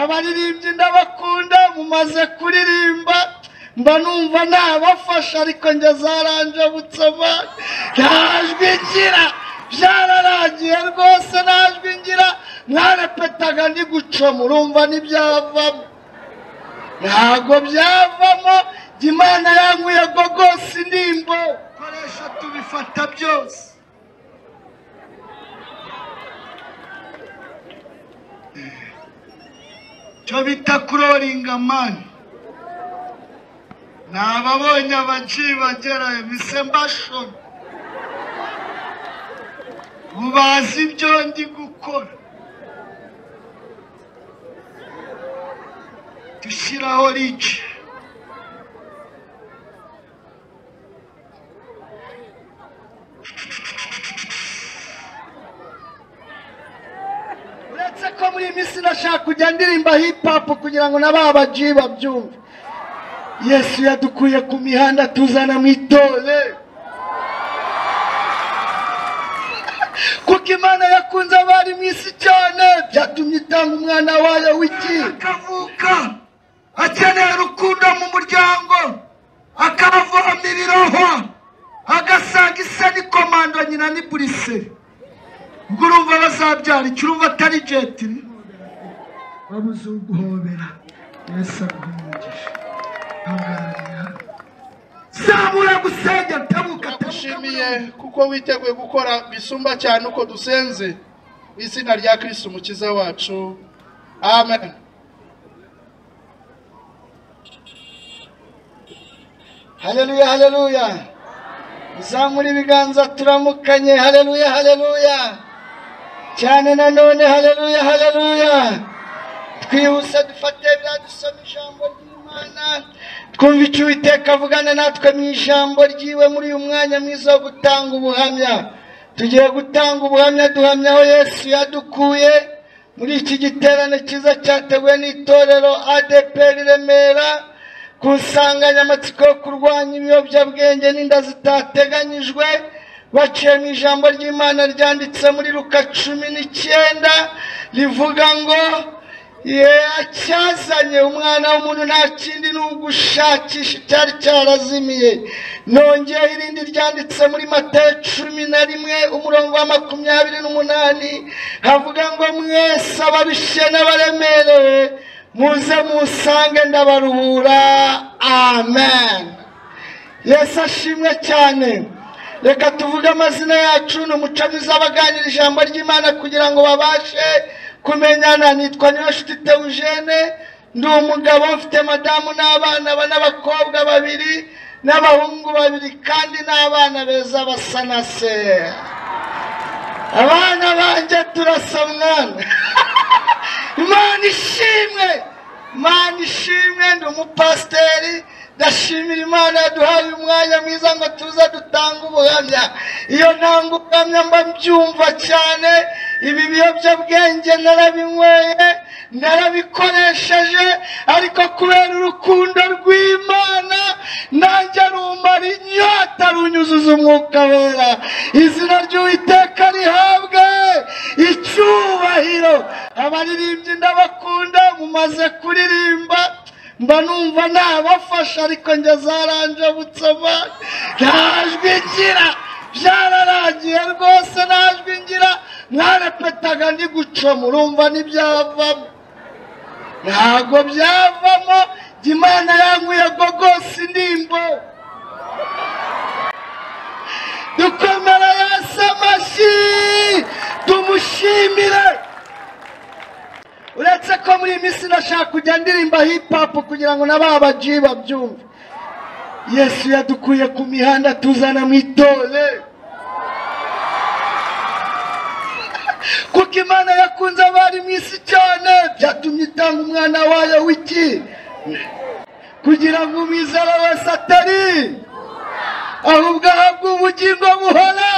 Abaririmbyi ndabakunda, mumaze kuririmba mba numva nabafasha, ariko njye zaranjabutse ntajwi ngira, byararangiye rwose ntajwi ngira. Mwarepetaga ndi gucoma, urumva ntibyavamo, ntago byavamo. Imana yankuye gogosi ndimbo koresha tubifata byose. Cyo bita kuroringa mani, nababonye abaji bagerayo mise mbashona, bubazi ibyo ndi gukora. Dushyiraho rice uretse ko muri iyi minsi nashaka kujya ndirimba hip hop kugira ngo n'ababaji babyumve. Yesu yadukuye ku mihanda tuzana mu itore, kuko Imana yakunze abari mu isi cyane, byatumye itanga umwana wayo w'iki akavuka akeneye urukundo mu muryango, akavoma ibirohwa, agasanga isa ni komando nyina ni burise. Ubwo urumva bazabyara icyo, urumva atari jetiri babuze uguhobera. Yesu aguhe. Zamura gusenga, tabuka. Ndagushimiye kuko witeguye gukora bisumba cyane uko dusenze, mu izina rya Kristo umukiza wacu, amen. Haleluya, haleluya. Zamura ibiganza turamukanye. Haleluya, haleluya cyane nanone. Haleluya, haleluya. Twihuse dufate byadusoma ijambo ry'Imana, twumva icyo Uwiteka avugana natwe mu ijambo ryiwe muri uyu mwanya mwiza wo gutanga ubuhamya. Tugiye gutanga ubuhamya, duhamya aho Yesu yadukuye muri iki giterane cyiza cyateguwe n'itorero ADEPR Remera ku nsanganyamatsiko yo kurwanya ibiyobyabwenge n'inda zitateganyijwe, baciye mu ijambo ry'Imana ryanditse muri Luka 19 rivuga ngo acyazanye umwana w'umuntu nta kindi ni ugushakisha icyari cyarazimiye. Nongeye irindi ryanditse muri Matayo 11 umurongo wa 28 havuga ngo mwese abarushye n'abaremerewe muze musange ndabaruhura. Amen. Yesu ashimwe cyane. Reka tuvuge amazina yacu n'umuco mwiza abaganira ijambo ry'Imana kugira ngo babashe kumenyana. Nitwa Niyonshuti Theogene, ndi umugabo mfite madamu n'abana n'abakobwa babiri n'abahungu babiri, kandi n'abana beza basa na se. Abana banjye turasa mwana. Imana ishimwe, Imana ishimwe. Ndi umupasiteri, ndashimira Imana yaduhaye umwanya mwiza ngo tuze dutanga ubuhamya. Iyo ntanga ubuhamya mba mbyumva cyane. Ibi biyobyabwenge narabinyweye, narabikoresheje, ariko kubera urukundo rw'Imana nanjye rumara inyota, runyuzuza umwuka wera. Izina ry'Uwiteka rihabwe icyubahiro. Abaririmbyi ndabakunda, mumaze kuririmba mba numva nabafasha, ariko njye zaranjabutse ntajwi ngira, byararangiye rwose ntajwi ngira. Mwarepetaga ndi gucoma, urumva ntibyavamo, ntago byavamo. Imana yankuye gogosi ndimbo. Dukomera Yesu amashyi, tumushimire. Uretse ko muri iyi minsi nashaka kujya ndirimba hip hop kugira ngo n'ababaji babyumve. Yesu yadukuye ku mihanda tuzana mu itore, kuko Imana yakunze abari mu isi cyane, byatumye itanga umwana wayo w'iki kugira ngo umwizera wese atari ahubwo ahabwe ubugingo buhora.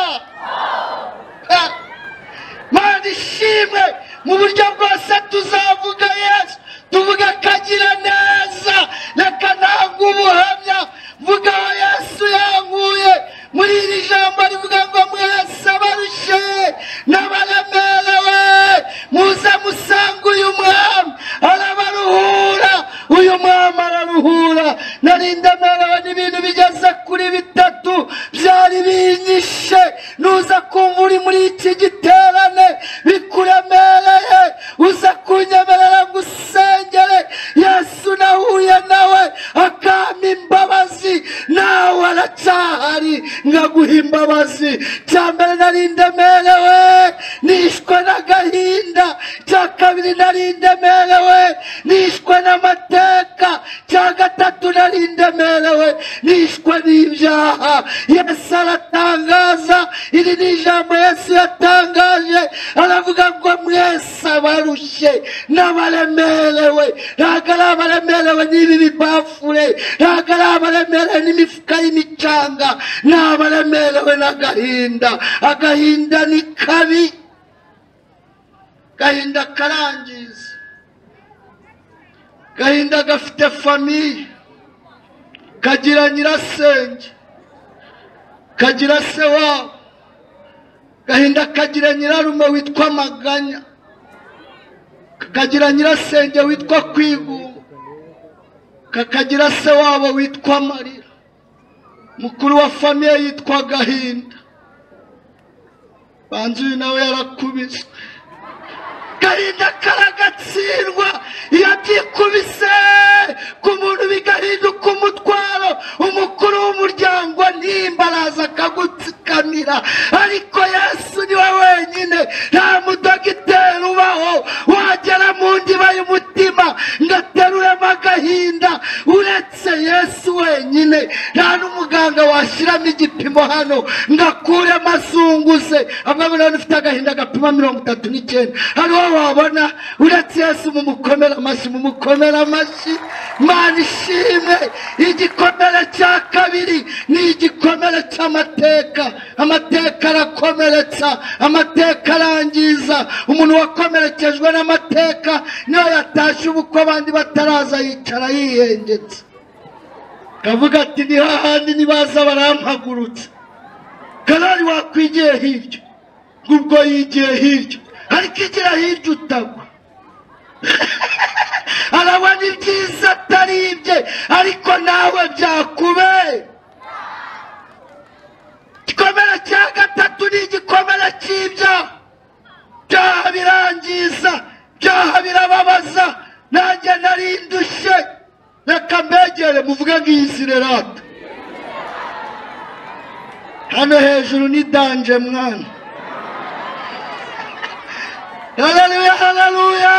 Mana ishimwe. Mu buryo bwose tuzavuga Yesu, tuvuga akagira neza. Reka ntabwo ubuhamya mvuga aho Yesu yankuye muri iri jambo rivuga ngo mwese abarushye n'abaremerewe muze musange uyu mwami. Nari ndemerewe n'ibintu bigeze kuri bitatu byari binyishe. Nuza kumva uri muri iki giterane bikuremereye, uza kunyemerera ngo usengere. Yesu nahuye nawe akampa imbabazi, nawe aracyahari ngaguha imbabazi. Cya mbere nari ndemerewe nishwe n'agahinda, cya kabiri nari ndemerewe nishwe n'amateka, cya gatatu nari ndemerewe nishwe n'ibyaha. Yesu aratangaza, iri ni ijambo Yesu yatangaje, aravuga ngo mwese abarushye n'abaremerewe. Ntabwo ari abaremerewe n'ibi bibafure, ntabwo ari abaremerewe n'imifuka y'imicanga, ni abaremerewe n'agahinda. Agahinda ni kabi, gahinda karangiza, gahinda gafite famiye, kagira nyirasenge, kagira se wabo, gahinda kagira nyirarume witwa Maganya, kagira nyirasenge witwa Kwigunga, kakagira se wabo witwa Marira, mukuru wa famiye yitwa Gahinda. Banzuye nawe yarakubiswe. Gahinda karagatsindwa, iyo byikubise ku muntu bigahinduka umutwaro. Umukuru w'umuryango nimba araza akagutsikamira, ariko Yesu niwe wenyine. Nta mudogiteri ubaho wagera mu ndiba y'umutima ngo ateruremo agahinda uretse Yesu wenyine. Nta n'umuganga washyiramo igipimo hano ngo akuremo azunguze. Amwe ufite agahinda gapima 39, hariho wabona uretse Yesu. Mumukomera amashyi, mumukomera amashyi. Mana ishimwe. Igikomere cya kabiri ni igikomere cy'amateka. Amateka arakomeretsa, amateka arangiza. Umuntu wakomerekejwe n'amateka niyo yatashye ubukwe abandi bataraza, yicara yihengetse, kavuga ati ni hahandi nibaza barampagurutse. Karari wakwigiye hirya, ubwo yigiye hirya, ariko igira hirya utagwa. Arabona ibyiza atari ibye, ariko nawe byakubera. Igikomere cya gatatu ni igikomere cy'ibyaha. Byaha birangiza, byaha birababaza. Nanjye nari ndushye, reka mbegere muvuge ngo iyizire rata. Hano hejuru ni danje mwana. Haleluya, haleluya.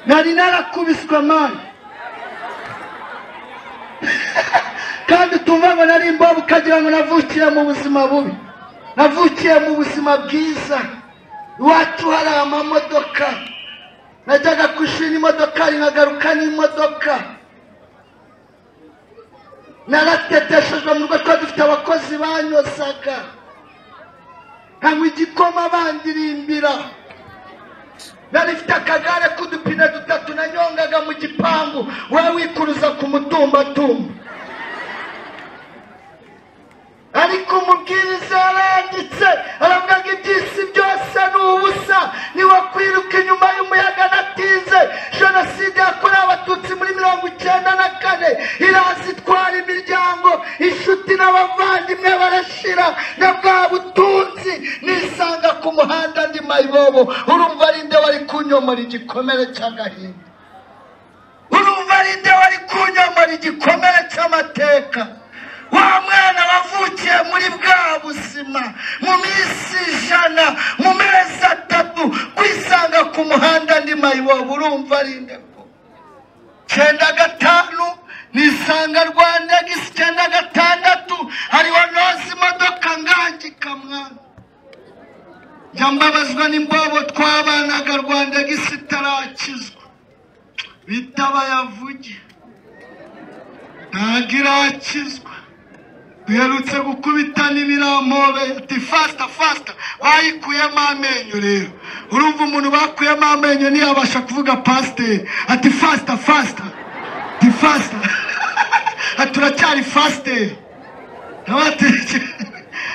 Nari narakubiswe mani, kandi tumva ngo nari imbobo ukagira ngo navukiye mu buzima bubi. Navukiye mu buzima bwiza. Iwacu hari amamodoka, najyaga kushira imodoka nkagaruka n'imodoka. Narateteshejwe mu rugo, twari dufite abakozi banyozaga, nkanywa igikoma bandirimbira. Nari mfite akagare k'udupine dutatu nanyongaga mu gipangu, wowe wikuruza ku mutumbatumba. Ariko umubwiriza yaranditse aravuga ngo iby'isi byose ni ubusa, niwo kwiruka inyuma y'umuyaga. Natinze jenoside yakorewe Abatutsi muri 94 iraza itwara imiryango, inshuti n'abavandimwe barashira, na bwa butunzi nisanga ku muhanda ndi mayibobo. Urumva ari nde wari kunyomora igikomere cy'agahinda? Urumva ari nde wari kunyomora igikomere cy'amateka? Wa mwana wavukiye muri bwa buzima mu minsi 100, mu mezi 3, kwisanga ku muhanda ndi mayibobo. Urumva ari nde? 95 nisanga Rwanda gisi 96 hariho noza imodoka ngangika mwana. Njya n'imbobo twabanaga Rwanda gisi itarakizwa, bitaba yavuge ntabwo irakizwa. Duherutse gukubita n'ibiramobe ati fasita fasita, bayikuyemo amenyo. Rero urumva umuntu bakuyemo amenyo ntiyabasha kuvuga pasiteri ati fasita fasita, ati fasita, ati uracyari fasiteri.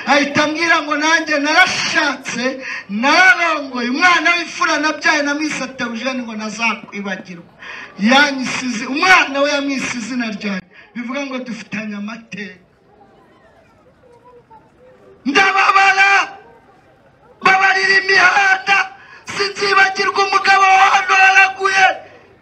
Ahita ambwira ngo nanjye narashatse nararongoye umwana w'imfura nabyaye namwise Theogene ngo ntazakwibagirwa. Yanyisize umwana we yamwise izina ryanjye, bivuga ngo dufitanye amateka. Ndababara babarira imihanda, sinzibagirwa umugabo hano yaraguye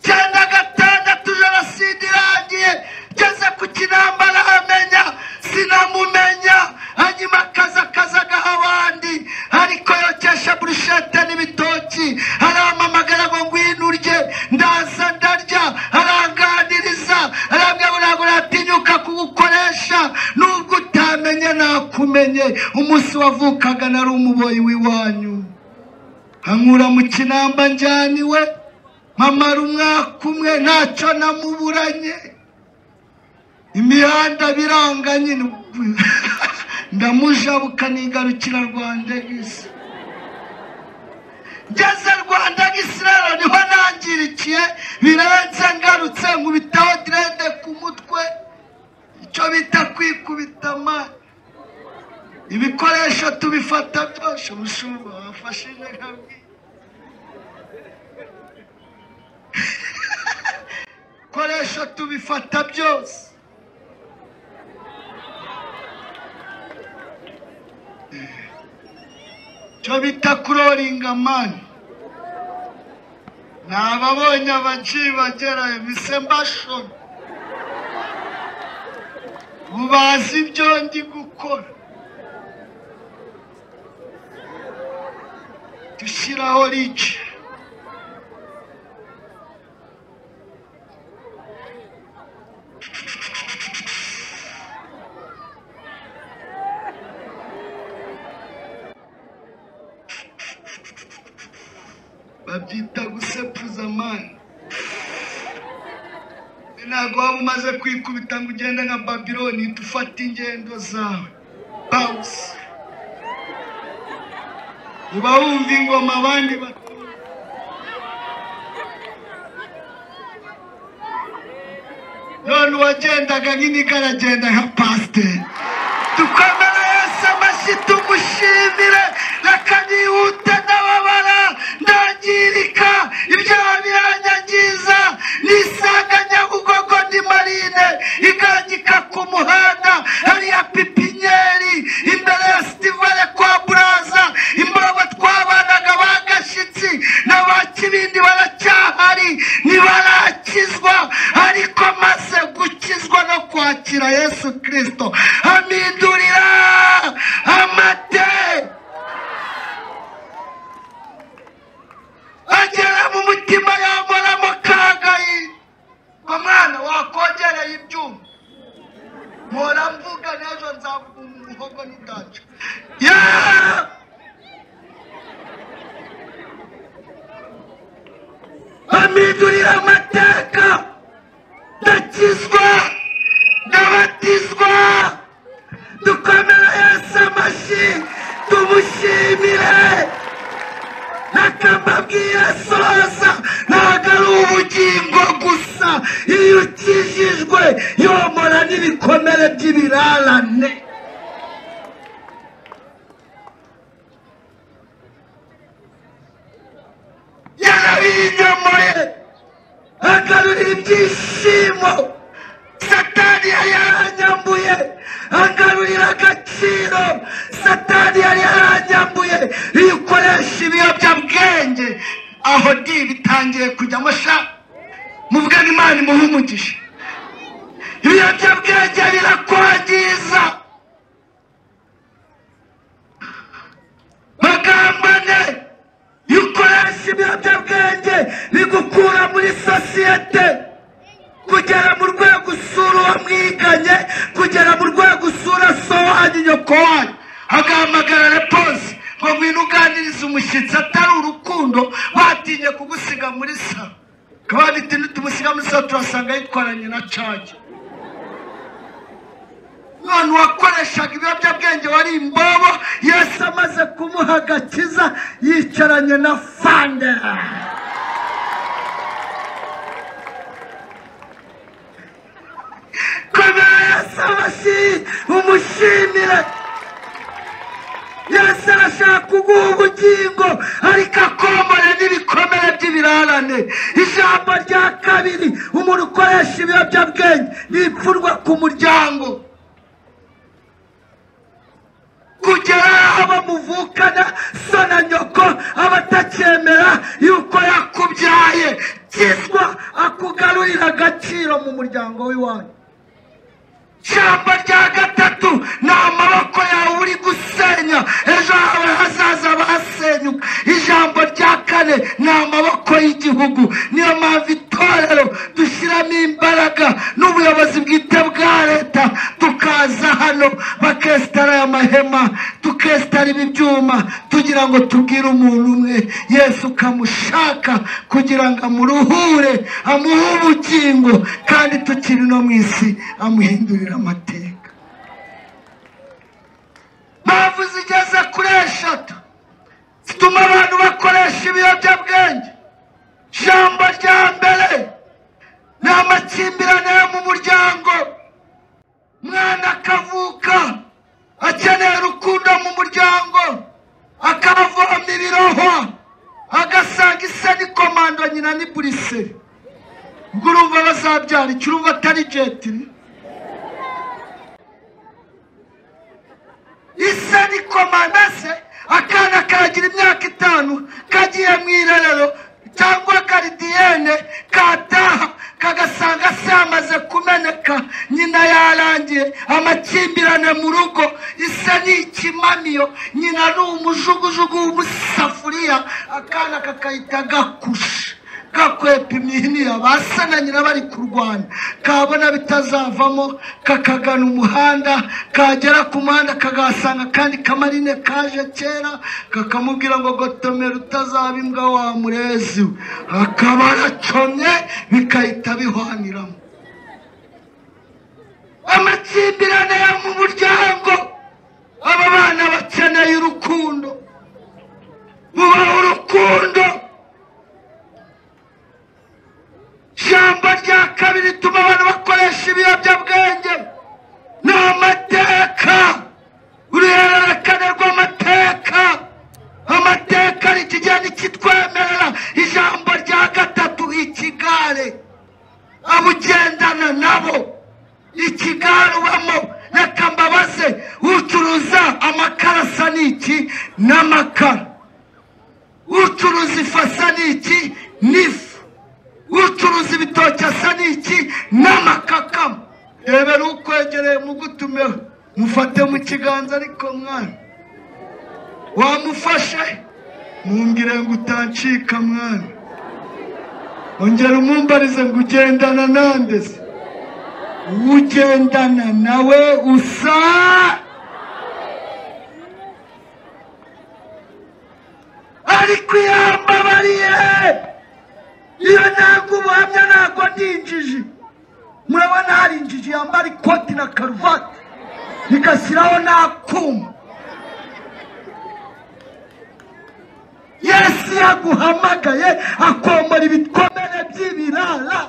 96 jenoside irangiye, ngeze ku Kinamba aramenya sinamumenya, hanyuma akaza agaha abandi, ariko yokesha burushete n'ibitoki, arampamagara ngo ngwino urye, ndaza ndarya, aranganiriza, arambwira ngo ntabwo natinyuka kugukoresha nubwo utamenye nakumenye, umunsi wavukaga nari umuboyi w'iwanyu. Ankura mu Kinamba njyaniwe, mamara umwaka umwe ntacyo namuburanye, imihanda biranga nyine, ndamujabuka nigarukira Rwanda gisi. Ngeze Rwanda gisi rero niho nangirikiye birenze, ngarutse nkubitaho direde ku mutwe, icyo bita kwikubita amani. Ibikoresho tubifata byose, umushumba wafashije nkabwi ibikoresho tubifata byose. Cyo bita kuroringa mani, nababonye abaci bagera mise mbashona, ubazi ibyo ndi gukora. Dushyiraho rice babyita gusepuza mani. Ntabwo waba umaze kwikubita ngo ugende nka Babiloni, dufate ingendo zawe bawusi, uba wumva ingoma abandi batumva. None uwagendaga nk'iniga aragenda nka pasiteri. Dukomere Yesu amashyi tumushimire, reka nihute ndababara ndangirika, ibyaha biranyangiza, nisanga Nyabugogo ndi marine igangika ku muhanda, hariya pipinyeri imbere ya Sitivale kwa Buraza, imbobo twabanaga bagashitsi n'abakibindi baracyahari ntibarakizwa, ariko maze gukizwa no kwakira Yesu Kristo amindurira amate, agera mu mutima yamoramo kagayi. Ngo mwana wakongereye ibyuma, mpora mvuga n'ejo nzavuga umuhogo n'udaca. Amindurira amateka, ndakizwa ndabatizwa. Dukomere Yesu amashyi tumushimire. Reka mbabwire soza, ntabwo ari ubugingo gusa, iyo ukijijwe yomora n'ibikomere by'ibirarane. Yarabinyomoye agarurira ibyishimo Satani yari yaranyambuye, agarurira agaciro Satani yari yaranyambuye. Iyo ukoresha ibiyobyabwenge aho di bitangiye kujyamo sha, muvuge ngo Imana imuhe umugisha. Ibiyobyabwenge birakwangiza. Bagambane, iyo ukoresha ibiyobyabwenge bigukura muri sosiyete, kugera mu rwego usura uwo mwiganye, kugera mu rwego usura so wanyu nyoko wanyu, agahamagara reposi ngo ngwino uganirize umushyitsi, atari urukundo, batinye kugusiga muri salo. Kandi nitumusiga muri salo turasanga yitwaranye na cage. None uwakoreshaga ibiyobyabwenge wari imbobo, Yesu amaze kumuha agakiza yicaranye na fande. Komera Yesu amashyi umushimire. Arashaka kuguha ubugingo ariko akomora n'ibikomere by'ibirarane. Ijambo rya kabiri, umuntu ukoresha ibiyobyabwenge nipfurwa ku muryango, kugera aho bamuvukana so na nyoko abatacyemera yuko yakubyaye. Kizwa akugarurira agaciro mu muryango w'iwanyu. Ijambo rya gatatu, ni amaboko yawe uri gusenya, ejo hawe hazaza basenyuka. Ijambo rya kane, ni amaboko y'igihugu. Niyo mpamvu itorero dushyiramo imbaraga n'ubuyobozi bwite bwa leta, tukaza hano bakesitara aya mahema, tukesitara ibi byuma, tugira ngo tubwire umuntu umwe Yesu ukamushaka kugira ngo amuruhure, amuhe ubugingo, kandi tukiri no mu isi amuhindurira amateka. Mpamvu zigeze kuri 3 zituma abantu bakoresha ibiyobyabwenge. Ijambo rya mbere ni amakimbirane yo mu muryango. Mwana akavuka akeneye urukundo mu muryango, akavoma ibirohwa, agasanga ise ni komando, nyina ni buriseri. Ubwo urumva bazabyara icyo urumva atari jetiri. Ise ni komando, se akana kagira imyaka 5 kagiye mu irerero cyangwa garidiyene, kataha kagasanga se amaze kumeneka, nyina yarangiye, amakimbirane mu rugo. Ise ni ikimamiyo, nyina ni umujugujugu w'umusafuriya, akana kakahita gakusha gakwepa imihini basa na nyina bari kurwana, kabona bitazavamo kakagana umuhanda, kagera ku muhanda kagasanga kandi kamarine kaje kera, kakamubwira ngo gotomera utazaba imbwa wa murezi, akaba aracomye bikahita bihwaniramo. Amakimbirane yo mu muryango, aba bana bakeneye urukundo, bubaha urukundo. Ijambo rya kabiri rituma abantu bakoresha ibiyobyabwenge ni amateka, uruhererekane rw'amateka. Amateka ari ikijyanye kitwemerera. Ijambo rya gatatu, ikigare, abugendana nabo, ikigare ubamo. Reka mbabaze, ucuruza amakara asa n'iki? N'amakara. Ucuruza ifu asa n'iki? N'ifu. Ucuruza ibitoki asa n'iki? N'amakakama. Rebera ukwegereye mugutumeho, mufate mu kiganza, ariko mwana wamufashe mumbwire ngo utancika mwana, ongera umumbarize ngo ugendana nande se? Ugendana nawe usa. Ariko yambabariye, iyo ntabwo ubuhamya, ntabwo ndi injiji. Murabona hari injiji yambara ikoti na karuvati igashyiraho n'akuma. Yesu yaguhamagaye akomora ibikomere by'ibirara,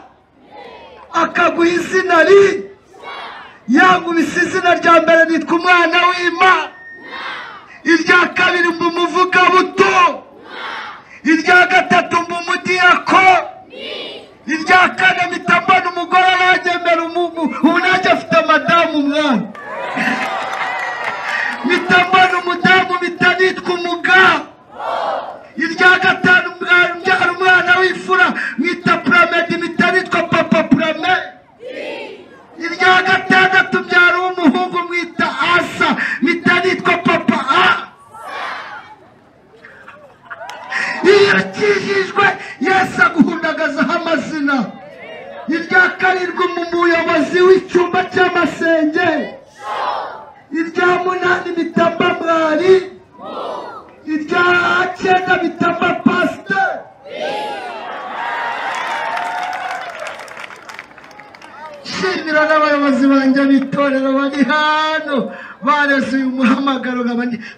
akaguha izina ri yangubise. Izina rya mbere nitwa umwana w'Imana, irya kabiri mba umuvugabuto, irya gatatu mba umudiyako, irya kane mpita mbona umugore arangemera, ubu nanjye afite madamu umwana, mpita mbona umudamu, mpita nitwa umugabo. Irya gatanu mbyara umwana w'imfura mwita Puramedi, mpita nitwa papa Puramedi. Irya gatandatu mbyara uw'umuhungu mwita Asa, mpita nitwa papa A. Iyo ukijijwe Yesu aguhundagazaho amazina. Irya karindwi umuyobozi w'icyumba cy'amasenge. Irya munani mpita mwari. Irya cyenda mpita pasiteri. Nshimira n'abayobozi banjye b'itorero bari hano bareze uyu muhamagaro.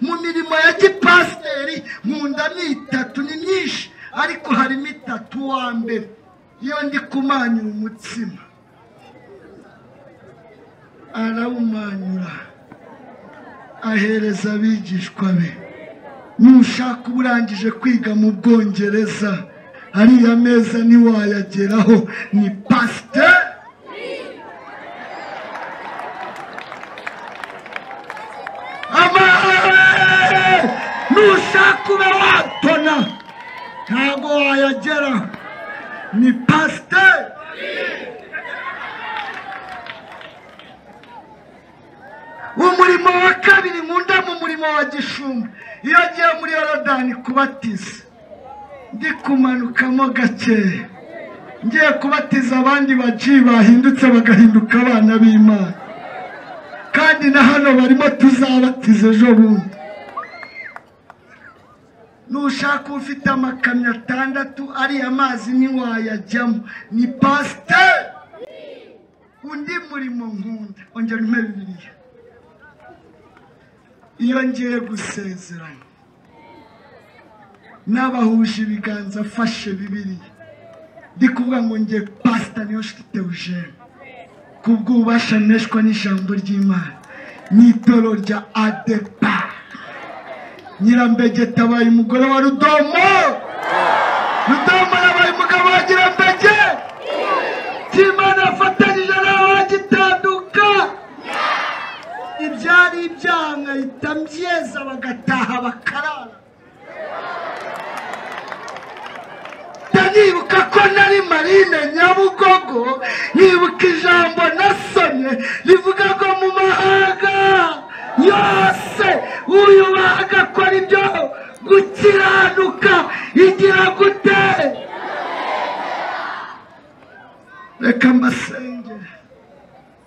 Mu mirimo ya gipasiteri nkunda ni 3, ni myinshi ariko harimo 3. Wa mbere, iyo ndi kumanyura umutsima arawumanyura ahereza abigishwa be, Nushaka uburangije kwiga mu Bwongereza, ariya meza ntiwayageraho. Ni pasiteri. Nushaka ube watona ntabwo wayageraho. Ni pasiteri. Umurimo wa kabiri nkunda mu murimo wa gishumba, iyo agiye muri Yorodani kubatiza, ndi kumanukamo gakeya ngiye kubatiza abandi baji bahindutse bagahinduka abana b'Imana, kandi na hano barimo tuzabatiza ejo bundi. Nushaka ufite amakamyo 6 ariya mazi ntiwayajyamo. Ni pasiteri. Undi murimo nkunda, ongera umpe Bibiliya. Iyo ngiye gusezerana n'abahuje ibiganza afashe Bibiliya, ndi kuvuga ngo ngiye pasita Niyonshuti Theogene, kubw'ububasha mpeshwa n'ijambo ry'Imana n'itorero rya ADEPR. Nyirambege tabaye umugore wa Rudomo, Rudomo yabaye umugabo wa Nyirambege. Imana yafatanyije n'abagitanduka, ibyari ibyaha nkahita mbyeza bagataha bakarara. Nibuka ko nari Marine Nyabugogo, nibuka ijambo nasomye rivuga ngo mu mahanga yose uyubaha agakora ibyo gukiranuka igira gute. Reka mbasengere,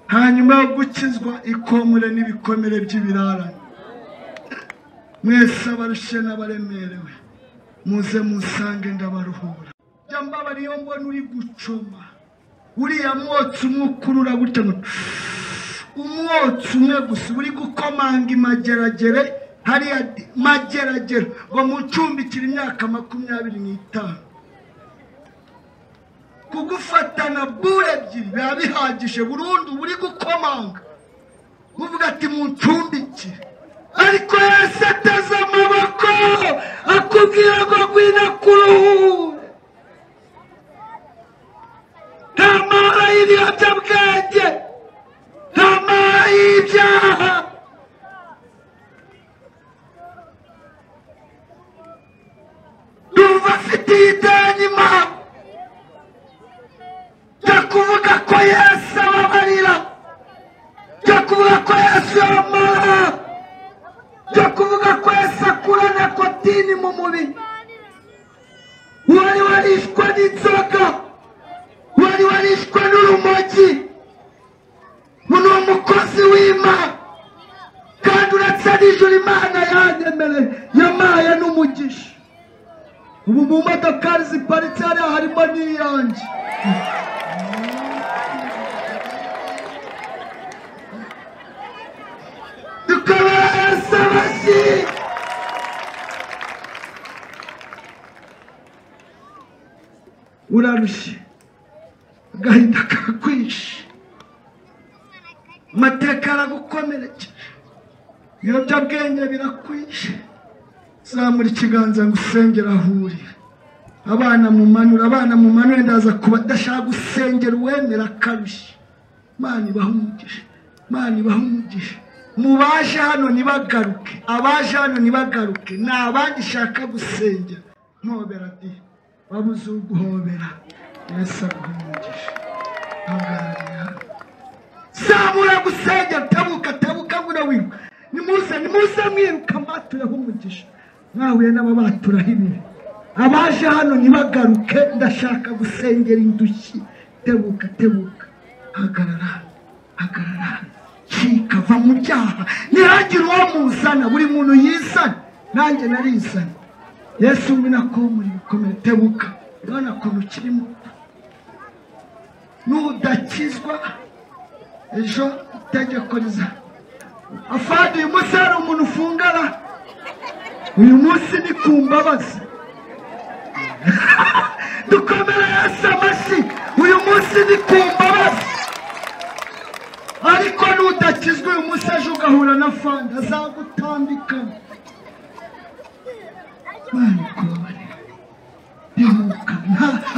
hanyuma yo gukizwa ikomure n'ibikomere by'ibirarane. Mwese abarushye n'abaremerewe muze musange ndabaruhura. Jya mbabara iyo mbona uri gucoma uriya mwotsi umwe ukurura gutya, umwotsi umwe gusa uri gukomanga imageragere, hariya mageragere ngo mucumbikire imyaka 25. Kugufatana bure ebyiri biba bihagije burundu, buri gukomanga uvuga ati muncumbikire. Ariko Yesu ateze amaboko akubwira ngo ngwino kuruhure. Nta mahoro y'ibiyobyabwenge, nta mahoro y'ibyaha. Ndumva afite ideni Imana, jya kuvuga ko Yesu ababarira, jya kuvuga ko Yesu yamara, jya kuvuga ko Yesu akura nakotini mu mubiri. Wari warishwe n'inzoga, wari warishwe n'urumogi, ni umukozi w'Imana, kandi uretse n'ijuru Imana yanyemereye yamaye n'umugisha. Ubu mu modokari ziparitse hariya harimo n'iyanjye. Dukomere Yesu amashyi. Urarushye, agahinda karakwishe, amateka aragukomerekeje, ibiyobyabwenge birakwishe. Zamura ikiganza ngo usengere aho uri. Abana mumanure, abana mumanure, ndaza kuba ndashaka gusengera uwemera akarushye. Imana ibahe umugisha, Imana ibahe umugisha. Mubaje hano ntibagaruke, abaje hano ntibagaruke, ni abandi shaka gusengera. Mpobera di, wabuze uguhobera, Yesu aguhe umugisha. Zamura gusengera, tabuka tabuka ngwino wiruka. Nimuze nimuze mwiruka, mbatureho umugisha. Mwahuye n'ababaturaho ibibi. Abaje hano ntibagaruke, ndashaka gusengera indushyi. Tebuka tebuka, hagarara hagarara, cika, va mu byaha. Ntihagire uwo muzana, buri muntu yizana. Nanjye narizana. Yesu ngwino akomore ibikomere. Tebuka, urabona ukuntu ukiri muto. Nudakizwa ejo itegeko riza. Afande, uyu munsi hari umuntu ufungara, uyu munsi ni ku mbabazi. Dukomere Yesu amashyi, uyu munsi ni ku mbabazi. Ariko nudakizwa uyu munsi ejo ugahura na fande azagutambikana. Imana ikubabarire. Tebuka.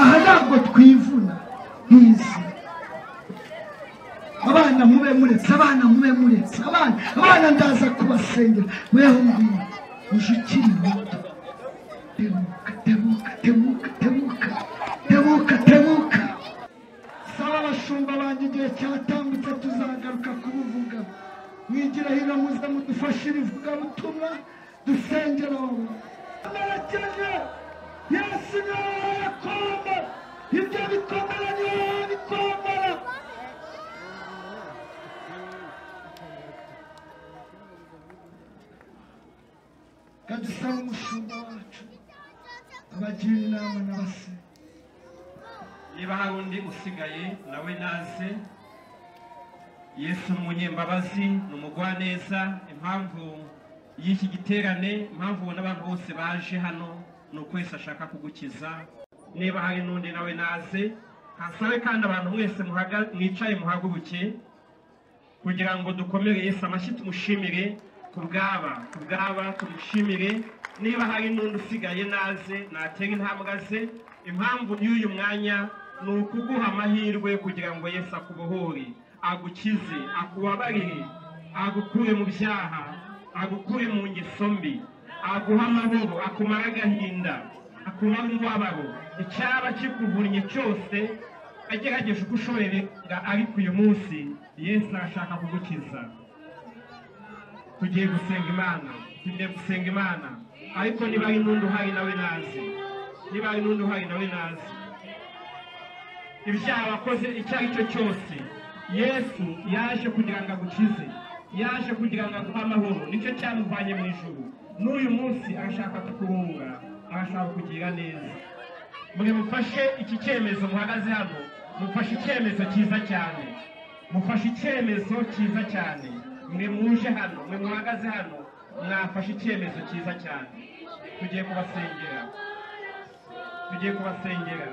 Aha ntabwo twivuna nk'izi. Abana mube muretse, abana mube muretse, abana ndaza kubasengera. Weho ngwino uje ukiri muto. Tebuka, tebuka, tebuka, tebuka, tebuka, tebuka. Saba abashumba banjye igihe cyatambutse tuzagaruka kubuvuga. Mwigira hino muze mudufashe ivugabutumwa dusengera wowe. Amerekeje Yesu niwe yakomba, ibyo bikomera niwe bikomera. Kadusaba umushumba wacu abagira inama n'abase. Niba hari undi usigaye nawe naze. Yesu ni umunyembabazi, ni umugwaneza. Impamvu y'iki giterane, impamvu ubona abantu bose baje hano ni uko Yesu ashaka kugukiza. Niba hari n'undi nawe naze. Hasabe kandi abantu mwese mwicaye muhaguruke kugira ngo dukomere Yesu amashyi, tumushimire kubwaba tumushimire. Niba hari n'undi usigaye naze, natera intambwe ze. Impamvu y'uyu mwanya ni ukuguha amahirwe kugira ngo Yesu akubohore, agukize, akubabarire, agukure mu byaha, agukure mu ngeso mbi, aguha amahoro, akumara agahinda, akumara umubabaro. Icyaba kikuvunnye cyose agerageje uko ushoboye, ariko uyu munsi Yesu arashaka kugukiza. Tugiye gusenga Imana, tugiye gusenga Imana. Ariko niba ari n'undi uhari nawe naze, niba ari n'undi uhari nawe naze. Ibyaha wakoze icyo ari cyo cyose, Yesu yaje kugira ngo agukize, yaje kugira ngo aguhe amahoro. Nicyo cyamuvanye mu ijuru. N'uyu munsi arashaka kukuruhura, arashaka kukugira neza. Mwe mufashe iki cyemezo muhagaze hano, mufashe icyemezo cyiza cyane, mufashe icyemezo cyiza cyane. Mwe muje hano, mwe muhagaze hano, mwafashe icyemezo cyiza cyane. Tugiye kubasengera, tugiye kubasengera.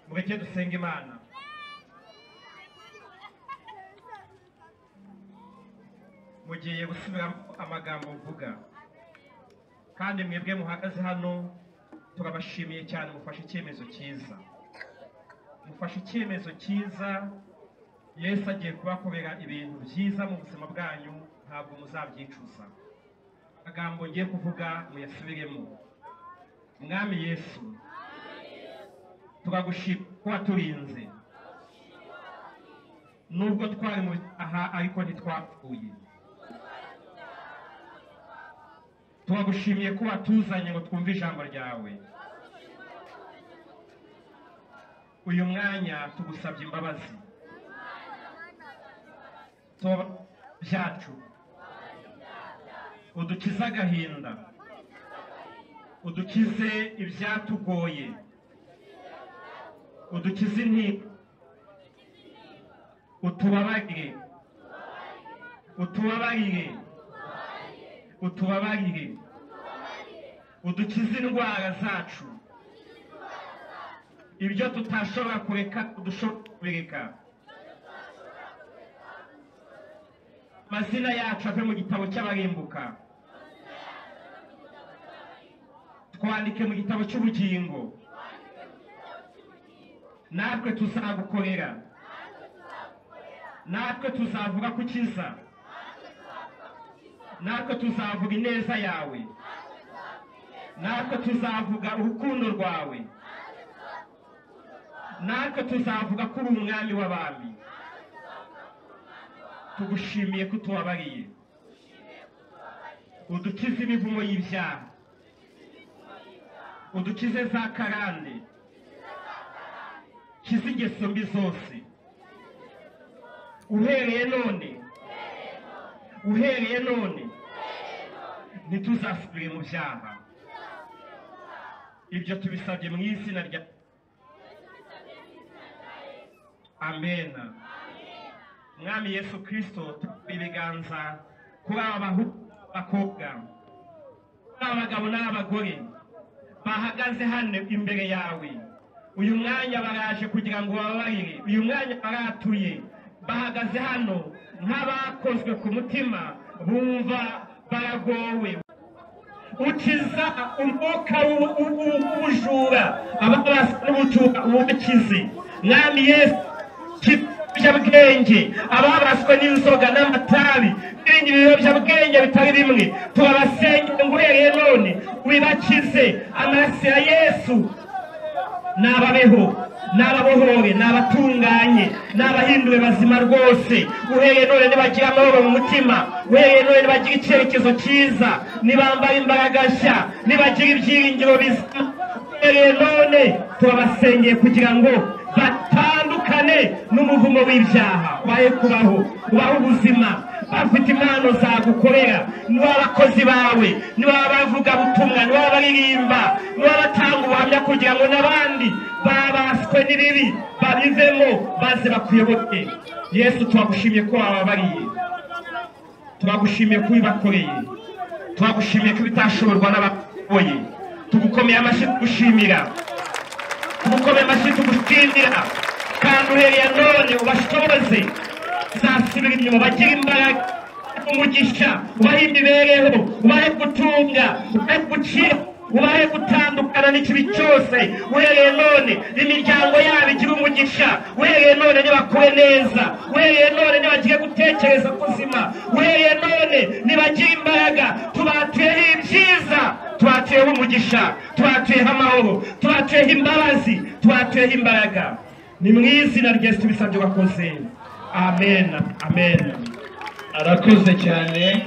Mureke dusenge Imana. Mugiye gusubira amagambo mvuga, kandi mwebwe muhagaze hano turabashimiye cyane. Mufashe icyemezo cyiza, mufashe icyemezo cyiza. Yesu agiye kubakorera ibintu byiza mu buzima bwanyu, ntabwo muzabyicuza. Amagambo ngiye kuvuga muyasubiremo. Mwami Yesu, turagushima ko waturinze nubwo twari mu aha, ariko ntitwapfuye. Turagushimiye ko watuzanye ngo twumve ijambo ryawe. Uyu mwanya tugusabye imbabazi byacu, udukize agahinda, udukize ibyatugoye, udukize intimba, utubabarire, utubabarire, utubabarire, udukize indwara zacu, ibyo tutashobora kureka udushobora kubireka. Amazina yacu ave mu gitabo cy'abarimbuka, twandike mu gitabo cy'ubugingo. Natwe tuzagukorera, natwe tuzavuga ko ukiza, natwe tuzavuga ineza yawe, natwe tuzavuga urukundo rwawe, natwe tuzavuga ko uri umwami w'abami. Tugushimiye ko utubabariye, udukize imivumo y'ibyaha, udukize za karande, kize ingeso mbi zose. Uhereye none, uhereye none ntituzasubire mu byaha. Ibyo tubisabye mu izina rya Amen. Mwami Yesu Kristo, ibiganza kuri aba bakobwa, kuri aba bagabo n'abagore Bahagaze hano imbere yawe uyu mwanya, baraje kugira ngo bababarire. Uyu mwanya baratuye, bahagaze hano nk'abakozwe ku mutima, bumva baragowe. Ukiza umwuka w'ubujura, ababaswe n'ubujura ubukize, Mwami Yesu. Ibiyobyabwenge, ababaswe n'inzoga n'amatabi n'ibindi biyobyabwenge bitari bimwe, turabasengera ngo uhereye none wibakize. Amaraso ya Yesu nababeho, n'ababohore, n'abatunganye, n'abahindure bazima rwose. Uhereye none nibagira amahoro mu mutima, uhereye none nibagira icyerekezo cyiza, nibambara imbaraga nshya, nibagira ibyiringiro bizima. Uhereye none turabasengeye kugira ngo batandukane n'umuvumo w'ibyaha, bahe kubaho, ubahe ubuzima, bafite impano zagukorera. Niba abakozi bawe, niba abavugabutumwa, niba abaririmba, niba batanga ubuhamya, kugira ngo n'abandi babaswe n'ibibi babivemo, baze bakuyoboke. Yesu, turagushimiye ko wababariye, turagushimiye ko ubibakoreye, turagushimiye ko ibitashoborwa n'abayoboye. Tugukomeye amashyi tugushimira, tugukomeye amashyi tugushimira. Kandi uhereye none ubashoboze zasubira inyuma, bagire imbaraga, umugisha, ubahe imibereho, ubahe gutunga, ubahe gukira, ubahe gutandukana n'ikibi cyose. Uhereye none imiryango yabo igira umugisha, uhereye none nibakure neza, uhereye none nibagire gutekereza kuzima, uhereye none nibagire imbaraga. Tubatuyeho ibyiza, tubatuyeho umugisha, tubatuyeho amahoro, tubatuyeho imbabazi, tubatuyeho imbaraga. Ni mu izina rya Yesu tubisabye, wakoze. Amen, amen. Arakoze cyane.